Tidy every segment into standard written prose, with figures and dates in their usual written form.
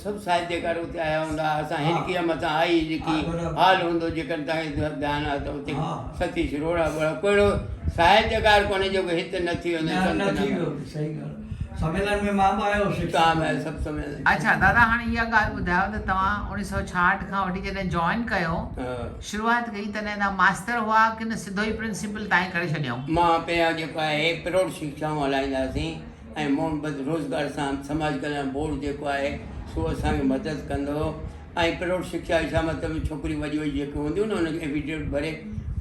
سڀ ساهتيڪار اتي آيا هوندا اسان هرڪيء مٿان آئي جيڪي حال هوندو جيڪڏهن توهان کي ڌيان آهي ته اتي ستيش روهڙا ٻوڙا ڪو اهڙو ساهتيڪار ڪونهي جيڪو هت نه ٿي ويو هوندو نه ٿي ويو صحيح ڳالهه سميلن ۾ مان به آيو هوس توهان به آيو سڀ سميلن اڇا دادا هاڻي اها ڳالهه ٻڌايو ته توهان 1966 کان وٺي جڏهن جوائن ڪيو شروعات ڪئي تڏهن توهان ماستر هئا ڪي نه سڌو ئي پرنسپل تائين ڪري ڇڏيائون؟ مان پهريان جيڪو آهي پروڙ شڪشائون هلائينداسين ۽ محبت روزگار سان سماج ڪلياڻ بورڊ جيڪو آهي سو اسان کي مدد ڪندو هو ۽ پروڙ شڪشا جو ڇا مطلب ڇوڪريون وڏيون وڏيون جيڪي هونديون نه انهن کي ايفيڊيوٽ ڀري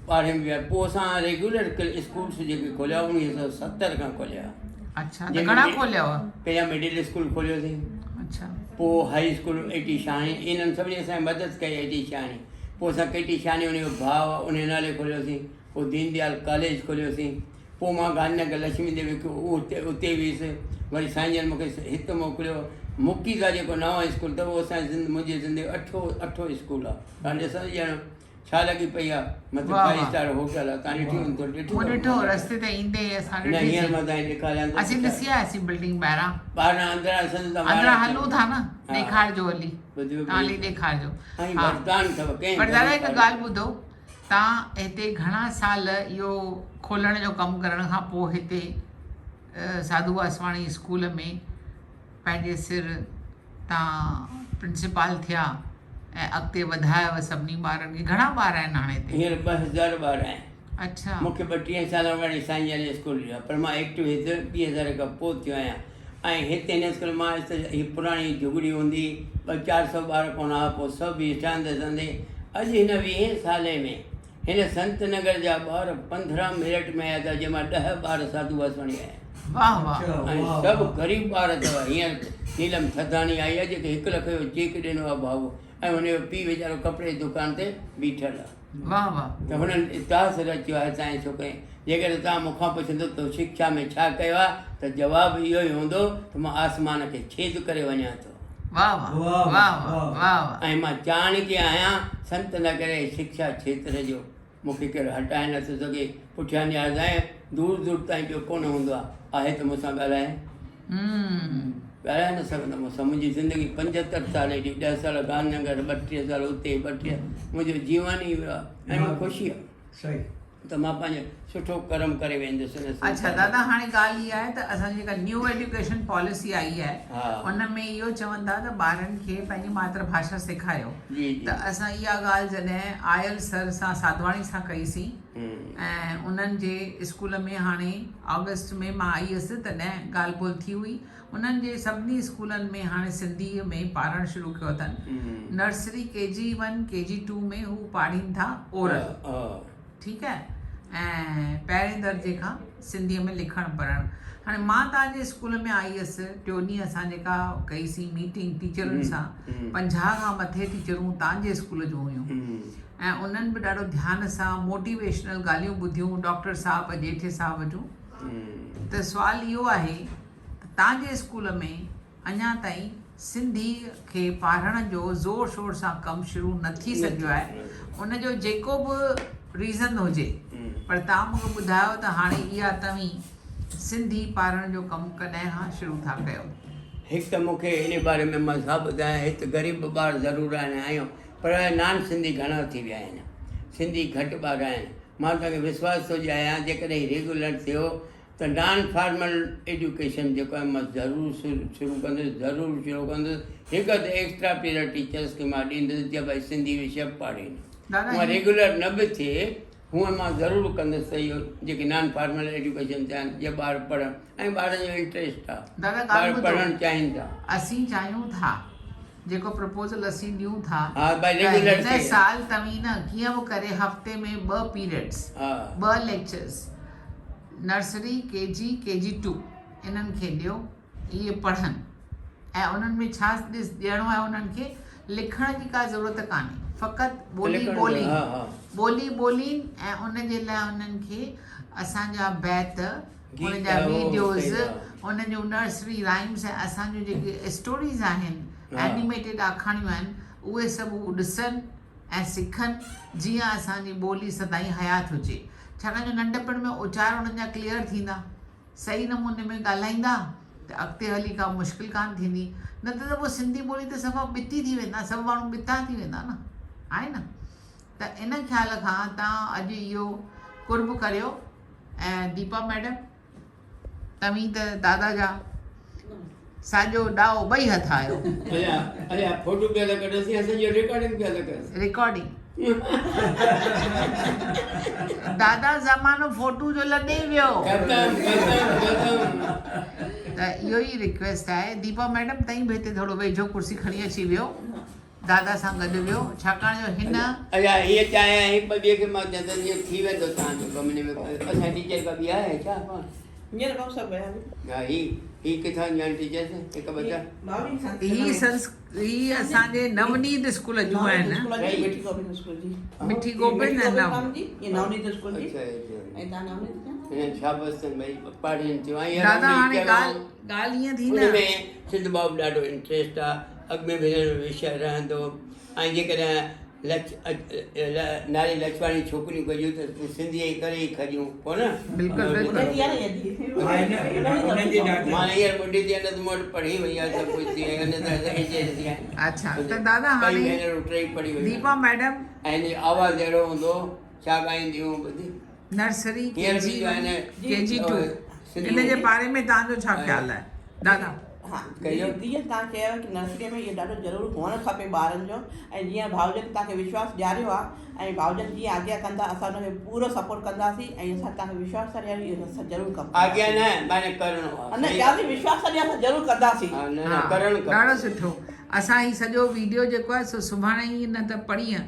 ٻارهين ۾ ويا پوء اسان ريگيولر اسڪولس جيڪي کوليا 1970 کان کوليا. اڇا ته گهڻا کوليو؟ پهريان مڊل اسڪول کوليوسين. اڇا. پوء هائي اسڪول اي ٽي شاهاڻي انهن سڀني اسان کي مدد ڪئي اي ٽي شاهاڻي پوء اسان ڪي ٽي شاهاڻي ان جو ڀاء ان جي نالي کوليوسين پوء دين ديال ڪاليج کوليوسين پوء مان گانڌي نگر لڇمي ديوي کي اتي اتي ويس وري سائين جن مون کي هت موڪليو مڪيزا جيڪو نئون اسڪول اٿو اهو اسان جي منهنجي زندگي جو اٺون اسڪول آهي تان ڏسو ته ڄڻ ڇا لڳي پئي آهي مٿي فائيو اسٽار هوٽل آهي تان ڏٺي هوندي ڏٺي مون ڏٺو رستي تي ايندي اسان نه هينئر مان تان ڏيکاريان ٿو اسين ڏسي آياسين بلڊنگ ٻاهران ٻاهران اندران ڏسندو ته اندران هلون ٿا نه ڏيکارجو هلي تان هلي ڏيکارجو ۽ وردان اٿو ڪنهن پر دادا هڪ ڳالهه ٻڌو تان هتي گهڻا سال اهو کولڻ جو ڪم ڪرڻ کان پوء هتي ساڌو واسواڻي اسڪول ۾ پنهنجي سر تان پرنسپال ٿيا ۽ اڳتي وڌايو سڀني ٻارن کي گهڻا ٻار آهن هاڻي هتي؟ هينئر 2000 ٻار آهن. اڇا. مون کي 32 سال واري سائين جن اسڪول ڏنو پر مان ايڪٽو هت 2000 کان پوء ٿيو آهيان ۽ هت هن اسڪول مان آيس ته هي پراڻي جهڳڙي هوندي ٻه چار سو ٻار ڪونه ها پوء سڀ هي سهندي سهندي اڄ هن ويهين سالي ۾ هن سنت نگر جا ٻار 15 ميرٽ ۾ آيا اٿا جنهن مان ڏهه ٻار ساڌو واسواڻي آيا واهه واهه. ۽ سڀ غريب ٻار اٿو هينئر نيلم ٿڌاڻي آئي آهي جيڪي 1 لک جو چيڪ ڏنو آهي ڀائو ۽ هن جو پيء ويچارو ڪپڙي جي دڪان تي بيٺل آهي. واهه واهه. ته هنن اتهاس رچيو آهي سائين ڇوڪري جيڪڏهن توهان مون کان پڇندو تو شڪشا ۾ ڇا ڪيو آهي ته جواب اهو ئي هوندو ته مان آسمان کي ڇيد ڪري وڃان ٿو. واهه واهه واهه واهه واهه واهه. ۽ مان چاڻڪي آهيان سنت نگري شڪشا کيتر جو مون کي ڪير هٽائي نه ٿو سگهي. پٺيان نهاريندو دور دور تائين ٻيو ڪونه هوندو آهي. آهي ته مون سان ڳالهائي. ڳالهائي نه سگهندو مون سان. منهنجي زندگي 75 سال هيڏي ڏهه سال گانڌي نگر، 32 سال اتي، 32 منهنجو جيون ئي ويو آهي ۽ مون کي خوشي آهي ته مان پنهنجو سٺو ڪرم ڪري ويندس هن اڇا سنسار ۾. دادا هاڻي ڳالهه اها آهي ته اسان جي جيڪا نيو ايڊيوڪيشن پاليسي آئي آهي ان ۾ اهو چون ٿا ته ٻارن کي پنهنجي ماتر ڀاشا سيکاريو ته اسان اها ڳالهه جڏهن آيل سر سان ساڌواڻي سان ڪئي سين ۽ انهن جي اسڪول ۾ هاڻي آگسٽ ۾ مان آئي هيس تڏهن ڳالهه ٻولهه ٿي هئي انهن جي سڀني اسڪولن ۾ هاڻي سنڌي ۾ پاڙهڻ شروع ڪيو اٿن nursery K G one K G two ۾ هو پاڙهين ٿا اورل ٺيڪ آهي ۽ پهرين درجي کان سنڌي ۾ لکڻ پڙهڻ هاڻي مان توهان جي اسڪول ۾ آئي هيس ٽيون ڏينهن اسان جيڪا ڪئي سين ميٽنگ ٽيچرن سان 50 کان مٿي ٽيچرون توهان جي اسڪول جون هيون ۽ انهن به ڏاڍو ڌيان سان موٽيويشنل ڳالهيون ٻڌيون ڊاڪٽر صاحب ڄيٺي صاحب جون ته سوال اهو آهي ته توهان جي اسڪول ۾ اڃا تائين سنڌي کي پاڙهڻ جو زور شور سان ڪم شروع نه ٿي سگهيو آهي ان جو جيڪو به ريزن هجي پر توهان مون کي ٻڌايو ته هاڻي اها توهين سنڌي پاڙهڻ جو ڪم ڪڏهن کان شروع ٿا ڪيو؟ هڪ ته مون کي ان باري ۾ مان ڇا ٻڌايان هت غريب ٻار ضرور آهن آهيون پر نان سنڌي گهڻا ٿي ويا آهن سنڌي گهٽ ٻار آهن مان توهان کي وشواس ٿو ڏياريان جيڪڏهن هي ريگيولر ٿيو ته نان فارمل ايڊيوڪيشن جيڪو آهي مان ضرور شروع ڪندس ضرور شروع ڪندس هڪ اڌ ايڪسٽرا پيريڊ ٽيچرس کي مان ڏيندس جي ڀائي سنڌي وشيه به پاڙهين هونء ريگيولر نه به ٿئي هونء مان ضرور ڪندس ته اهو جيڪي نان فارمل ايڊيوڪيشن ٿيا آهن جي ٻار پڙهن ۽ ٻارن جو انٽريسٽ آهي ٻار پڙهڻ چاهين ٿا. اسين چاهيون ٿا جيڪو پروپوزل اسين ڏيون ٿا ها ڀائي ته ريگيولر هن ٿئي. سال توهين نه ڪيئن به ڪري هفتي ۾ ٻه پيريڊس ٻه lectures nursery, K G, K G two انهن کي ڏيو اهي پڙهن ۽ انهن ۾ ڇا ڏس ڏيڻو آهي انهن کي لکڻ جي ڪا ضرورت ڪانهي فقط ٻولي لکڻ ٻولين ها ها. ٻولي ٻولين ۽ ان جي لاء انهن کي اسان جا بيت ان گيت جا هو ويڊيوز صحيح ها. انهن جون نرسري رائمس ۽ اسان جون جيڪي اسٽوريز آهن ها. اينيميٽيڊ آکاڻيون آهن اهي سڀ هو ڏسن ۽ سکن جيئن اسان جي ٻولي سدائين حيات هجي ڇاڪاڻ جو ننڍپڻ ۾ اچار انهن جا ڪليئر ٿيندا صحيح نموني ۾ ڳالهائيندا ته اڳتي هلي ڪا مشڪل ڪانه ٿيندي نه ته ته پوء سنڌي ٻولي ته صفا ٻتي ٿي ويندا سڀ ماڻهو ٻتا ٿي ويندا نه آهي نه ته ان خيال کان توهان اڄ اهو قرب ڪريو ۽ ديپا ميڊم توهين ته دادا جا ساڄو ڏائو ٻئي هٿ آهيو. اڇا اڇا فوٽو پيا ٿا ڪڍوسين اسان جو رڪارڊنگ پيا ٿا ڪريو. رڪارڊنگ دادا زمانو فوٽو جو لڏي ويو. ختم ختم ختم. ته اهو ئي رڪويسٽ آهي ديپا ميڊم تئين به هتي ٿورو ويجهو ڪرسي کڻي اچي ويهو دادا سان گڏ ويهو ڇاڪاڻ جو هن. اڇا هيء چاهي هڪ ٻه ٻئي کي مان چوان ته جيئن ٿي ويندو توهان جو ڪم ان ۾ اسان ٽيچر ڪا ٻي آهي ڇا پاڻ. هينئر ڀائو سڀ ويا آهن. ها هي هي ڪٿان جا آهن ٽيچرس هڪ ٻه ته. هي سنس هي اسان جي نونيت اسڪول جون آهن. مٺي گوبند اسڪول جي. مٺي گوبند ۽ نو. هي نونيت اسڪول جي. اڇا اڇا. ۽ تان نونيت جا. هنن شابس اٿن ڀئي پاڙهين ٿيون ۽ دادا هاڻي ڳالهه ڳالهه ائين ٿي نه. ان ۾ سنڌ باب ڏاڍو انٽريسٽ آ اڳ ۾ به هنن جو وشيه رهندو ۽ جيڪڏهن لچ ناري لچواڻي ڇوڪريون ڪجون ته پوء سنڌيء جي ڪري ئي کڄون ڪونه؟ بلڪل بلڪل. مان هينئر ٻڍي ٿي آهيان نه ته مون وٽ پڙهي وئي آهي سڀ ڪجهه ٿي وئي نه ته ايجنٽ ٿي آهي. اڇا ته دادا ٻئي هاڻي ڀينرون ٽئي پڙهي ويون ديپا ميڊم. ۽ هن جو آواز اهڙو هوندو هو ڇا ڳائينديون هيون ٻڌ. نرسري ڪي هينئر جي به جو ون آهي نه ڪي جي ٽو ان جي باري ۾ توهان جو ڇا خيال آهي دادا. ها جيئن توهان چيو ڪي نرسري ۾ اهو ڏاڍو ضرور هئڻ کپي ٻارن جو ۽ جيئن ڀائوجن توهان کي وشواس ڏياريو آهي ۽ ڀائوجن جيئن آگيا ڪندا اسان ان کي پورو سپورٽ ڪنداسين ۽ اسان توهان کي وشواس ٿا ڏياريون اهو اسان ضرور ڪم آگيا نه معني ڪرڻو آهي نه ڏياريون وشواس ٿا ڏياريون اسان ضرور ڪنداسين. ها نه نه ڪرڻ کپي. ڏاڍو سٺو اسان هي سڄو ويڊيو جيڪو آهي سو سڀاڻي ئي نه ته پرينء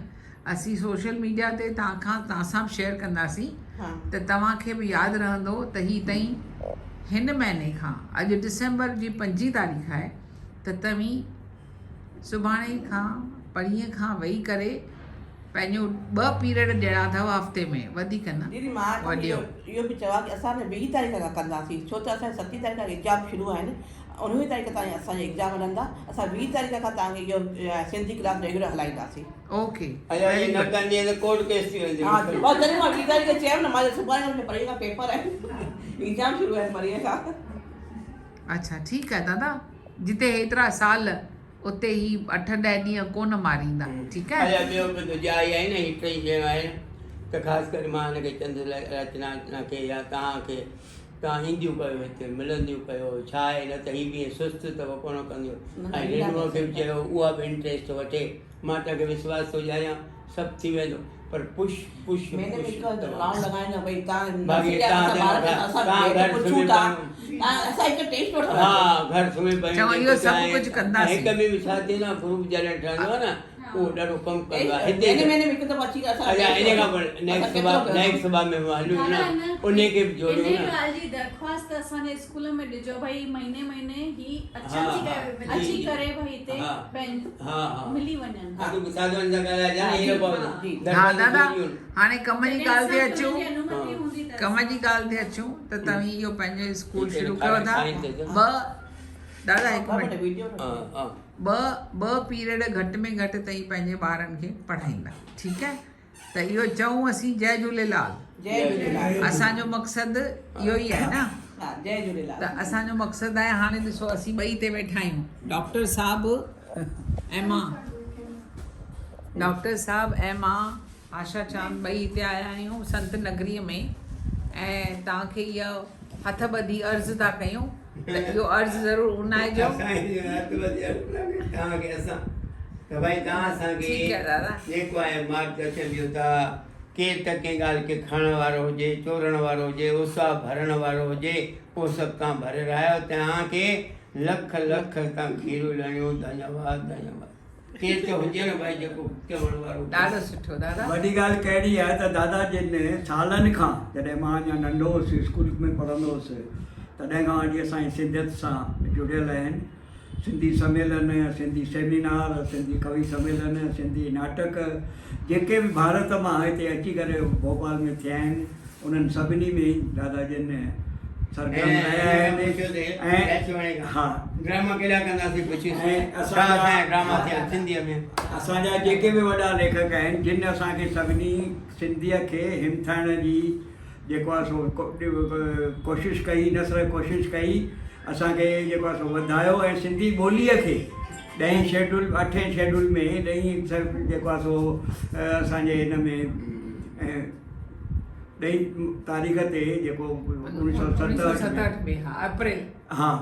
اسين سوشل ميڊيا تي توهان کان توهان سان به شيئر ڪنداسين ته توهان کي به ياد رهندو ته هي تئين هن مهيني کان اڄ ڊسمبر جي پنجين تاريخ آهي ته توهين سڀاڻي کان پرينء کان ويهي ڪري پنهنجو ٻه پيريڊ ڏيڻا اٿو هفتي ۾ وڌيڪ نه ديدي مان اهو ڏيو. اهو به چوان ڪي اسان نه ويهه تاريخ کان ڪنداسين ڇو ته اسان جي ستين تاريخ کان ايگزام شروع آهن اڻويهه تاريخ تائين اسان جا ايگزام هلندا اسان ويهه تاريخ کان توهان کي اهو سنڌي ڪلاس ريگيولر هلائينداسين. اوڪي اڃا ويري ائين نه گڊ. ڪندين ته ڪورٽ ڪيس ٿي ويندي. ها بس جڏهن مان ويهه تاريخ چيم نه مان چيو سڀاڻي کان منهنجا پرينء کان پيپر آهن ايگزام شروع آهن پرينء کان. اڇا ٺيڪ آهي دادا جتي هيترا سال اتي هي اٺ ڏهه ڏينهن ڪونه ماريندا ٺيڪ آهي. اڃا ٻيو به ته جاء آهي نه هي ٽئي شيون آهن ته خاص ڪري مان هن کي چوندس رچنا کي يا توهان کي توهان اينديون ڪيو هتي ملنديون ڪيو ڇا آهي نه ته هي به ائين سست اٿو ڪونه ڪنديون ۽ رينوء کي به چيو اها به انٽريسٽ وٺي مان توهان کي وشواس ٿو ڏياريان سڀ ٿي ويندو پر پش پش مهيني ۾ پش هڪ تمام راؤنڊ لڳائيندا ڀئي توهان باقي نرسري جا توهان اسان ٻار کي اسان توهان ڀيٽ گهر پڇون سمهي ٿا پيا توهان اسان هڪ ٽيسٽ وٺڻ ها اچو گهر سمهي پيا چڱو آهيون اهو جيڪو سڀ چاهي ڪجهه ۽ ڪنداسين. هڪ ۾ به ڇا ٿئي نه گروپ جڏهن ٺهندو آهي نه اهو ڏاڍو ڪم ڪندو آهي هتي مهيني مهيني ۾ هڪ دفعو اچي ڪري اسان اڇا ٽيسٽ ان کان وٺون پوء اسان نيڪسٽ ڪيترو صبح ڪيو نيڪسٽ صبح ۾ هلون دادا نه ان انهي کي به جوڙيون انهي نه ڳالهه جي درخواست اسان جي اسڪول ۾ ڏجو ڀئي مهيني مهيني هي اچن ها ٿي ها جي اچي جي ڪري ڀئي هتي ها پنهنجو ها ها ملي وڃن. ها تون ساڌوان سان ڳالهائجان ها هيرو جي بابا جي ها درخواست دادا جوڙيون هاڻي ڪم جي جڏهن ڳالهه تي اسان کي اچون انهن جي انومتي هوندي ته ڪم اسان جي ڳالهه تي اچون ته توهين اهو پنهنجو اسڪول هتي شروع ڪيو کارائي ٿا کائين ٿا ٻه دادا هڪ ٻه منٽ منٽ ويڊيو ها ها ٻه ٻه پيريڊ گهٽ ۾ گهٽ تئين پنهنجي ٻارن کي پڙهائيندا ٺيڪ آهي ته اهو چئون اسين جئي جهوليلال. جئي جهوليلال. اسان جو مقصد اهو ئي آهي نه. ها جئي جهوليلال. ته اسان جو مقصد آهي هاڻي ڏسو اسين ٻئي هتي ويٺا آهيون ڊاڪٽر صاحب ۽ مان ڊاڪٽر صاحب ۽ مان آشا چاند ٻئي هتي آيا آهيون سنت نگري ۾ ۽ توهان کي اهو هٿ ٻڌي عرض ٿا ڪيون ته اهو عرض ضرور اونائجو. اسان جو هٿ ٻڌي عرض ٿا ڪيون توهان کي اسان ته ڀائي توهان اسان کي ٺيڪ آهي دادا. جيڪو آهي مارگ درشن ڏيو ٿا ڪير ته ڪنهن ڳالهه کي کڻڻ وارو هجي چورڻ وارو هجي اوساهه ڀرڻ وارو هجي اهو سڀ توهان ڀري رهيا آهيو توهان کي لک لک توهان کيرون لڻيون ڌنيواد ڌنيواد. ڪير ته هجي نه ڀائي جيڪو چوڻ وارو هجي. ڏاڍو سٺو دادا. وڏي ڳالهه ڪهڙي آهي ته دادا جن سالن کان جڏهن مان اڃا ننڍو هوس اسڪول ۾ پڙهندو هوس تڏهن کان وٺي اسان جي سنڌيت سان جڙيل آهن سنڌي سميلن سنڌي سيمينار سنڌي ڪوي سميلن سنڌي ناٽڪ جيڪي به ڀارت مان هتي اچي ڪري ڀوپال ۾ ٿيا آهن انهن سڀني ۾ دادا جن سرگرم رهيا آهن ۽ ها ڊراما ڪهڙا ڪنداسين پڇيس ڇا اسان جا ڊراما ٿيا سنڌيء ۾. اسان جا جيڪي به وڏا ليکڪ آهن جن اسان کي سڀني سنڌيء کي همٿائڻ جي جيڪو آهي سو ڪوشش ڪئي نه صرف ڪوشش ڪئي اسان کي جيڪو آهي سو وڌايو ۽ سنڌي ٻوليء کي ڏهين شيڊول اٺين شيڊول ۾ ڏهين جيڪو آهي سو اسان جي هن ۾ ڏهين تاريخ تي جيڪو 1967 ۾ ها اپريل ها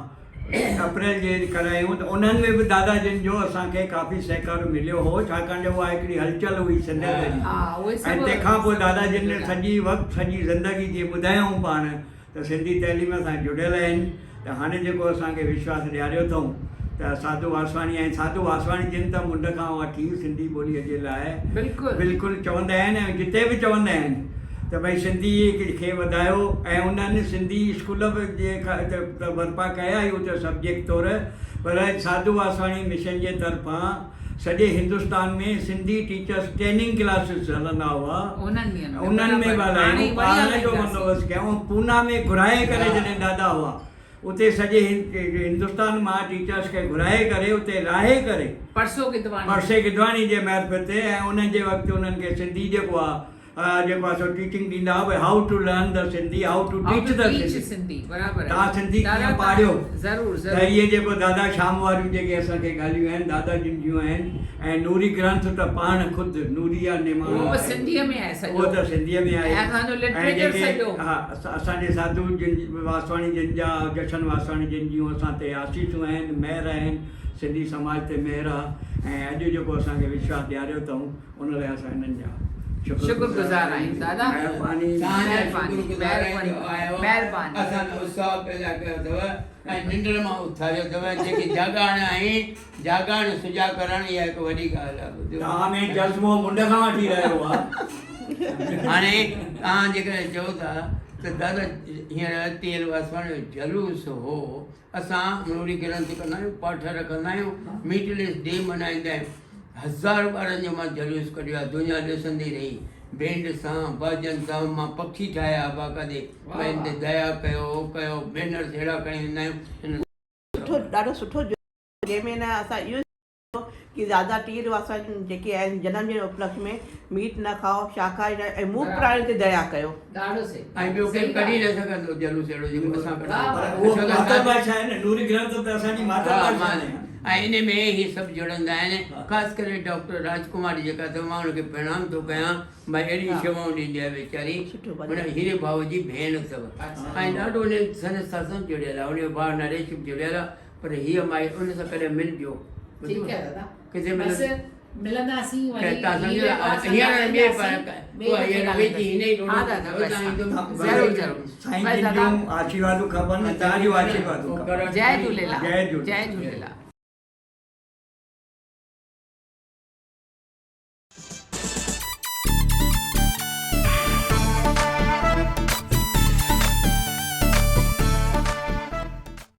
اپريل جي ڪرايون ته انهن ۾ به دادا جن جو اسان کي ڪافي سهڪار مليو هو ڇاڪاڻ جو اها هڪڙي هلچل هئي سنڌيت جي ۽ تنهن کان پوء دادا جن سڄي وقت سڄي زندگي جيئن ٻڌايائون پاڻ ته سنڌي تعليم سان جڙيل آهن ته هاڻي جيڪو اسان کي وشواس ڏياريو اٿئون ته ساڌو واسواڻي ۽ ساڌو واسواڻي جن ته منڍ کان وٺي سنڌي ٻوليء جي لاء بلڪل چوندا آهن ۽ جتي به چوندا آهن ته ڀئي سنڌي کي وڌايو ۽ انهن سنڌي اسڪول به جي ته برپا ڪيا ئي اتي سبجيڪٽ طور پر ساڌو واسواڻي مشن جي طرفان سڄي Hindustan ۾ Sindhi teachers training classes هلندا هئا انهن ۾ به هلايائون پاڙهڻ جو بندوبست ڪيائون پونا ۾ گهرائي ڪري جڏهن دادا هئا اتي سڄي هندستان مان ٽيچرس کي گهرائي ڪري اتي راهي ڪري پرسي گدواڻي جي معرفت ۽ انهن جي وقت انهن کي سنڌي جيڪو آهي جيڪو آهي سو ٽيچنگ ڏيندا هئا ڀئي how to learn the Sindhi how to teach the Sindhi توهان سنڌي ڪيئن پاڙهيو ته اهي جيڪو دادا شام واريون جيڪي اسان کي ڳالهيون آهن دادا جن جون آهن ۽ نوري گرنٿ ته پاڻ خود نوري يا نماڻو اهو به سنڌيء ۾ آهي سڄو اهو ته سنڌيء ۾ آهي ۽ اسان جو لٽريچر سڄو ها اسان جي ساڌو جن واسواڻي جن جا جشن واسواڻي جن جون اسان تي آسيسون آهن مهر آهن سنڌي سماج تي مهر آهي ۽ اڄ جيڪو اسان کي وشواس ڏياريو اٿئون ان لاء اسان هنن جا شڪر گذار آهيون دادا مهرباني مهرباني مهرباني اسان ۾ اتساهه پيدا ڪيو اٿو ۽ ننڊ مان اٿاريو اٿو جيڪي جاڳائڻ ۽ جاڳائڻ سجاڳ ڪرڻ اها هڪ وڏي ڳالهه آهي ٻڌو توهان ۾ جذبو منڍ کان وٺي رهيو آهي هاڻي توهان جيڪڏهن چئو ٿا ته دادا هينئر تيل واسواڻي جو جلوس هو اسان نوري گرنٿ ڪندا آهيون، پاٺ رکندا آهيون، ميٽ ليس ڊي ملهائيندا آهيون. هزار ٻارن جو مان جلوس ڪڍيو آهي، دنيا ڏسندي رهي. بينڊ سان، باجن سان مان پکي ٺاهيا باقاعدي، ڀائي هن تي ديا ڪيو، هو ڪيو، بينرز اهڙا کڻي ويندا آهيون. هن. سٺو ڏاڍو سٺو جنهن ۾ نه اسان اهو ڪي زياده ٽير واسا جيڪي آهن جنم ڏينهن اپلڪش ۾ ميٽ نه کائو شاڪاهاري نه ۽ موڪ پراڻين تي ديا ڪيو. ڏاڍو صحيح ۽ ٻيو ڪير ڪڍي نه سگهندو جلوس اهڙو جيڪو اسان ڪڍندا پر اهو ماتر ڀاشا آهي نه نوري گرنٿ ته اسان جي ماتر ڀاشا آهي. ۽ ان ۾ هي سڀ جڙندا آهن خاص ڪري ڊاڪٽر راجڪماري جيڪا اٿو مان ان کي پرڻام ٿو ڪيان ڀائي اهڙيون شيوائون ڏيندي آهي ويچاري هن هيري ڀاء جي ڀيڻ اٿو ۽ ڏاڍو ان سنسٿا سان جڙيل آهي ان جو ڀاء نريش به جڙيل آهي پر هيء مائي ان سان ڪڏهن ملجو. ٺيڪ آهي دادا. ڪٿي بس ملنداسين وري هينئر ٻئي پر هينئر ويجهي هن ئي ها دادا بس ضرور ضرور سائين جن جون آشيروادون کپن توهان جون آشيروادون کپن جئي جهوليلال جئي جهوليلال.